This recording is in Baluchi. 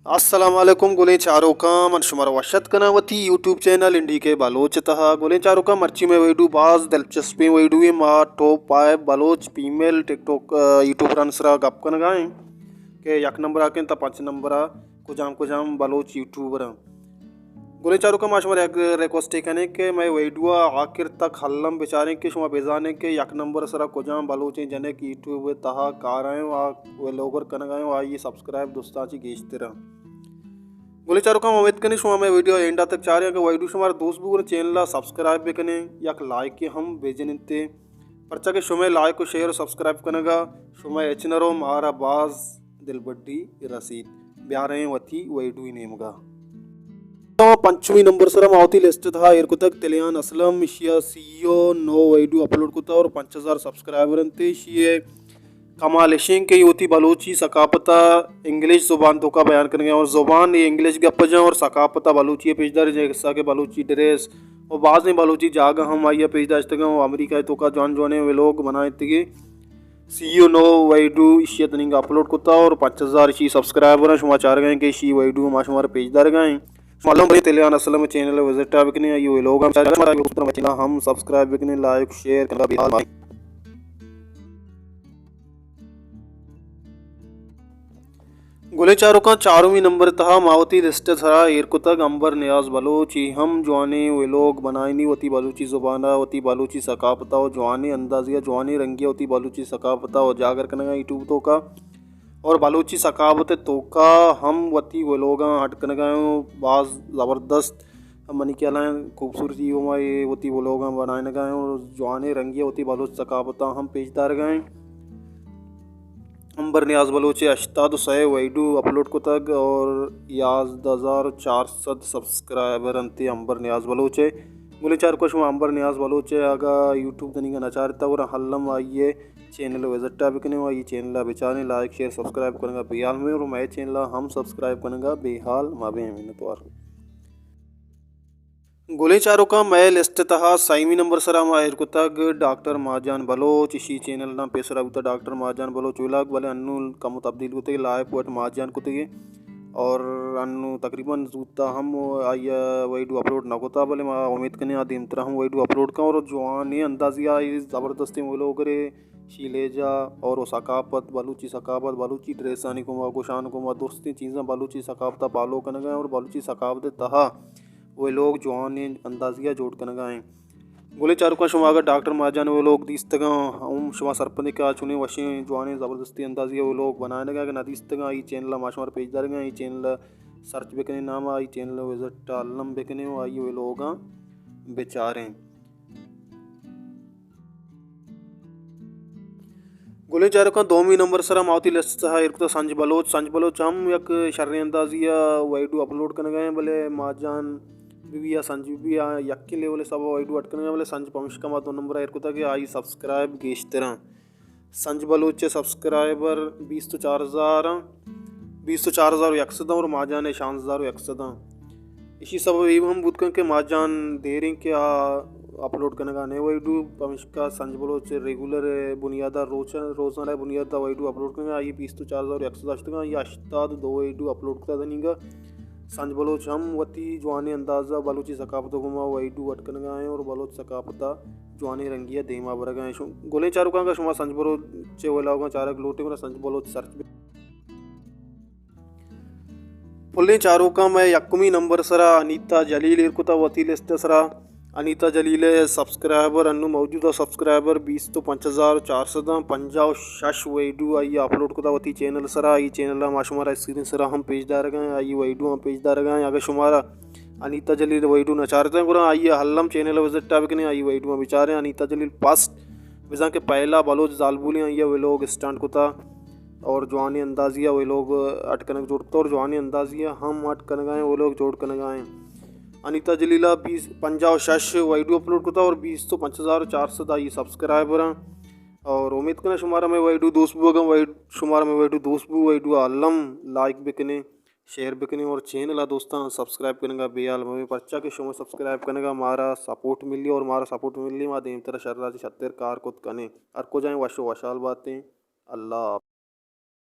السلام علیکم گلیں چاروکاں، من شمارا وش اتک کناں وتی یوٹیوب چینل انڈی کے بلوچ تہا۔ گلیں چاروکاں، مرچی مئے ویڈیو باز دلچسپیں ویڈیو ایں۔ ما ٹاپ فائیو بلوچ فیمیل ٹک ٹاک، آ، یوٹیوبران سرا گپ کنگا ایں کہ یک نمبر آ کن تا پنچ نمبر آ کجام کجام بلوچ یوٹیوبر ایں۔ گلیں چاروکاں، ما شمارا یک ریکویسٹ کنیں کہ مئے ویڈیو آخر تک ہلم بچاریں کہ شما بزانیں کہ یک نمبر سرا کجام بلوچیں جنک یوٹیوب تہا کارائیں و ویلوگر کنگا ایں و آئی سبسکرائب دوستاں چی گیشتر ایں۔ گلیں چاروکاں، ما امیت کنیں شما مئے ویڈیو اینڈا تک چاریں۔ اگر ویڈیو شمارا دوست بو، گڑا چینل ء سبسکرائب بکنیں، یک لائک ہم بجنیں تے، پرچا کہ شمئے لائک و شیئر و سبسکرائب کنگا شمئے ہچ نہ رو، مارا باز دلبڈی رسیت۔ بیاریں وتی ویڈیو نیمگا۔ تو پنچمی نمبر سرا ما وتی لسٹ تہا ایر کتگ تلیان اسلم، اشیا سی او نو ویڈیو اپلوڈ کتا اور پنچ ہزار سبسکرائبر انت۔ اشی کمال اش انت کہ اے وتی بلوچی ثقافت ء انگلش زبان توکا بیان کنگ ء، اور زبان اے انگلش گپ جن اور ثقافت ء بلوچی ء پیش دار، جیسا کہ بلوچی ڈریس و بازیں بلوچی جاگہ ہم آئی ء پیش داشتگ انت و امریکہ ء توکا جوان جوانیں ویلوگ بنائینتگی۔ سی او نو ویڈیو ایشی ء تنینگہ اپلوڈ کتا اور پنچ ہزار ایشی سبسکرائبر انت۔ شما چارگ ء انت کہ ایشی ویڈیو ما شمارا پیش دارگ ء انت۔ شما الم برے تلیان اسلم چینل ء وزٹ ء بکنیں، آئی ویلوگ ہم چارگ ء انت، مارا یوٹیوب چینل ہم سبسکرائب بکنیں، لائک شیئر کنگا بے ہیال مہ بئے۔ گلیں چاروکاں، چارمی نمبر تہا ما وتی لسٹ ء سرا ایر کتگ امبر نیاز بلوچ، اے ہم جوانیں ویلوگ بنائینی، وتی بلوچی زبان ء، وتی بلوچی ثقافت ء و جوانیں اندازے ء، جوانیں رنگے ء وتی بلوچی ثقافت ء اجاگر کنگ ء یوٹیوب توکا اور بلوچی ثقافت ء توکا ہم وتی ویلوگاں اڈ کنگ ء، باز زبردست منی خیالاں خوبصورتی ہما اے وتی ویلوگاں بنائینگ ء انت اور جوانیں رنگے ء وتی بلوچ ثقافت ء ہم پیش دارگ ء انت۔ امبر نیاز بلوچ ء ہشتاد و سئے ویڈیو اپلوڈ کتگ اور یازدہ ہزار و چار سد سبسکرائبر انت امبر نیاز بلوچ ء۔ گلیں چاروکاں، شما امبر نیاز بلوچ ء اگاں یوٹیوب دنیگا نہ چارتا گڑا الم آئی ء چینل ء وزٹ ء بکنیں و آئی چینل ء بچاریں، لائک شیئر سبسکرائب کنگ ء بے ہیال مہ بئے اور مئے چینل ء ہم سبسکرائب کنگ ء بے ہیال مہ بئے، منتوار۔ گلیں چاروکاں، مئے لسٹ ء تہا سئیمی نمبر سرا ما ایر کتگ ڈاکٹر ماجان بلوچ، اشی چینل نام پیسرا بوتگ ڈاکٹر ماجان بلوچ ولاگ، بلے انوں کمو تبدیل کتگ، لائف وٹ ماجان کتگ اور انوں تقریباً زوتا ہم آئی ء ویڈیو اپلوڈ نہ کتا، بلے ما امیت کنیں آ دیمترا ہم ویڈیو اپلوڈ کن اور جوانیں اندازے آئی زبردستیں ولاگرے، شی لہجہ اور ثقافت، بلوچی ثقافت، بلوچی ڈریسانی گوما، گوشان گوما، درستیں چیزاں بلوچی ثقافت ء فالو کنگ ء اور بلوچی ثقافت ء تہا ویلوگ جوانیں اندازے ء جوڑ کنگ ء انت۔ گلیں چاروکاں، شما اگر ڈاکٹر ماجان ویلوگ دیستگاں، ہم شما سرپدیں کہ آ چونیں وشیں، جوانیں، زبردستیں اندازے ء ویلوگ بنائینگ ء، اگر نہ دیستگاں، ای چینل ء ما شمارا پیش دارگ ء، ای چینل ء سرچ بکنیں نام ء، ای چینل ء وزٹ ء الم بکنیں و آئی ویلوگاں بچاریں۔ گلیں چاروکاں، دومی نمبر سرا ما وتی لسٹ تہا ایر کتگ سنج بلوچ۔ سنج بلوچ ہم یک شریں اندازے ء ویڈیو اپلوڈ کنگ ء انت، بلے ماجان بی بی یا سنج بی بی آ یکیں لیول ء سبا ویڈیو اڈ کنگ ء انت، بلے سنج پمشکا ما دو نمبر ء ایر کتگ کہ آئی سبسکرائب گیشتر انت۔ سنج بلوچ ء سبسکرائبر بیست و چار ہزار انت، بیست و چار ہزار و یک سد انت اور ماجان ء شانزدہ ہزار و یک سد انت۔ ایشی سبب اے ہم بوت کنت کہ ماجان دیریں کہ آ اپلوڈ کنگا نئے ویڈیو، پمشکا سنج بلوچ ریگولر بنیادا روچ، روزانہ بنیادا ویڈیو اپلوڈ کنگا، آئی بیست و چار ہزار یک سد اشتگا، آئی ہشتاد و دو ویڈیو اپلوڈ کتا دنیگا۔ سنج بلوچ ہم وتی جوانیں اندازا بلوچی ثقافت گوما ویڈیو اڈ کنگا ہیں اور بلوچ ثقافتا جوانیں رنگیا دیما برگا ہیں۔ شو-، گلیں چاروکاں، اگر شما سنج بلوچ چے ولاگاں چارگ لوٹے، گڑا سنج بلوچ سرچ بے۔ پلیں چاروکاں، مئے یکمی نمبر سرا انیتا جلیل ایر کتا وتی لسٹ سرا۔ انیتا جلیل ء سبسکرائبر، انو موجودہ سبسکرائبر بیست و پنچ ہزار چار سد پنجاہ و شش ویڈیو آئی اپلوڈ کتا وتی چینل سرا۔ آئی چینل ما شمارا اسکرین سرا ہم پیش دارگا ہیں، آئی ویڈیو ہم پیش دارگا ہیں۔ اگر شمارا انیتا جلیل ویڈیو نہ چارتا گڑا آئی الم چینل وزٹ بکنیں، آئی ویڈیو بچاریں۔ انیتا جلیل پسٹ بزاں کہ پہلا بلوچ زالبولیں آئی ویلوگ اسٹارٹ کتا۔ اور جوانیں اندازے ء ویلوگ اڈ کنگ جوڑ کتگ اور جوانیں اندازے ء ہم اڈ کنگا ہیں، ویلوگ جوڑ کنگا ہیں۔ انیتا جلیل ء بیس، پنجاہ و شش ویڈیو اپلوڈ کتگ اور بیست و پنچ ہزار و چار سد آئی سبسکرائبر ہیں۔ اور امید کناں شمارا مئے ویڈیو دوست بوگا، ویڈ-، شمارا مئے ویڈیو دوست بو، ویڈیو الم لائک بکنیں، شیئر بکنیں اور چینل ء دوستاں سبسکرائب کنگا بے حال مبیں، پرچا کہ شما سبسکرائب کنگا مارا سپورٹ ملی اور مارا سپورٹ ملی ما دیمتر شر ء چہ شتر کار کت کنیں۔ ہر کجائیں وش و وشحال باتیں۔ اللہ حافظ۔